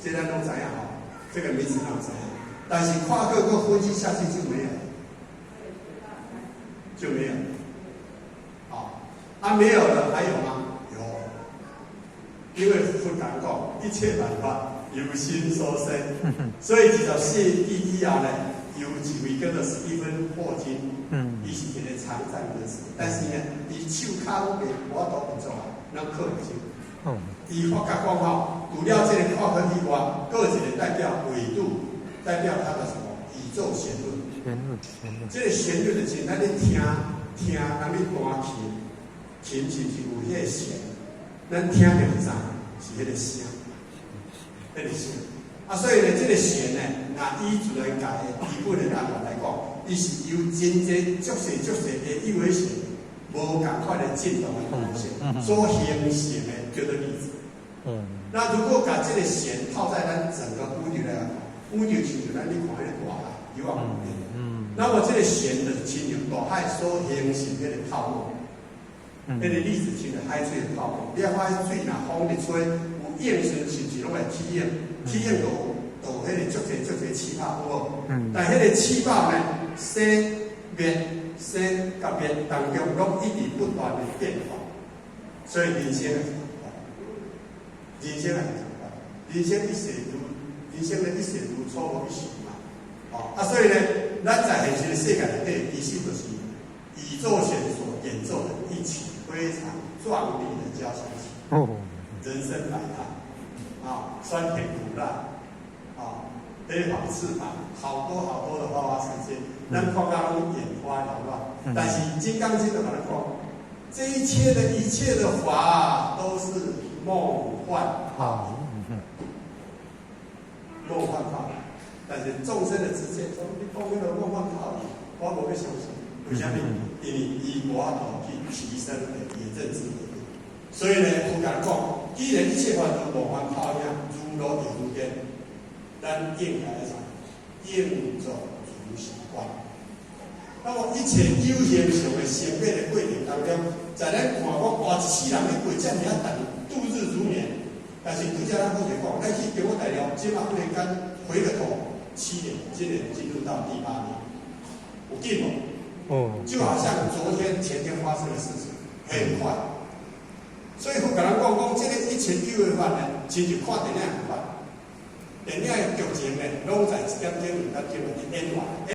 這咱攏知影吼，這個名詞攏知影。但是夸克閣分析下去就沒有，就沒有。好，啊沒有了，還有嗎？有。因為佛講過，一切萬法由心所生，所以24世紀以後呢，有一位叫做史蒂芬霍金，伊是一個殘障人士，但是呢，伊手跤攏袂無法度運作啊，咱靠袂手。伊發覺講吼，除了這個夸克以外，閣有一個代表緯度，代表它的什麼？宇宙弦論。弦論，弦論。這個弦論就是咱咧聽聽人咧彈琴，琴是毋是有彼個弦？咱聽著是啥？是彼個聲，彼個聲。啊，所以呢，這個弦呢，若以自然界的基本的單元來講，伊是由真濟足細足細的有的弦，無仝款的振動的模式所形成的叫做粒子。那如果共這個弦套在咱整個宇宙來講，宇宙親像咱咧看彼個大海，一望無邊。那麼這個弦就是親像大海所形成彼個泡沫，彼個粒子親像海水的泡沫。你看水若風一吹，有湧時是毋是攏會起湧？起湧就有彼個足濟足濟氣泡，有無？但彼個氣泡呢，生滅生佮滅當中，攏一直不斷的變化。所以人生也是仝款，人生也是仝款，人生一世如人生的一世如初無一時嘛。哦，啊，所以呢，咱在現實的世界內底，其實就是宇宙弦所演奏的一曲非常壯麗的交響曲。人生百態，啊，酸甜苦辣，啊，黑黃赤白，好多好多的花花世界，咱看甲攏眼花繚亂。但是《金剛經》就共咱講，這一切的一切的法都是夢幻泡影，夢幻泡影。但是眾生的知見說，你講彼個夢幻泡影，我無欲相信。為啥物？因為伊無法度去提升的伊的認知。所以呢，佛共講，既然一切法都夢幻泡影，如露亦如電，咱應該啥？應作如是觀。那麼一切有形象的生滅的過程當中，在咱看講，哇，一世人咧過遮爾仔重，度日如年。但是拄才咱好勢講，咱去中國大陸，這馬忽然間回個頭，7年，今年進入到第八年，有緊無？哦，就好像昨天、前天發生的事情，很快。所以佛共咱講講，這個一切有為法呢，親像看電影仝款，電影的劇情呢，攏在一點鐘、兩點鐘佇演完。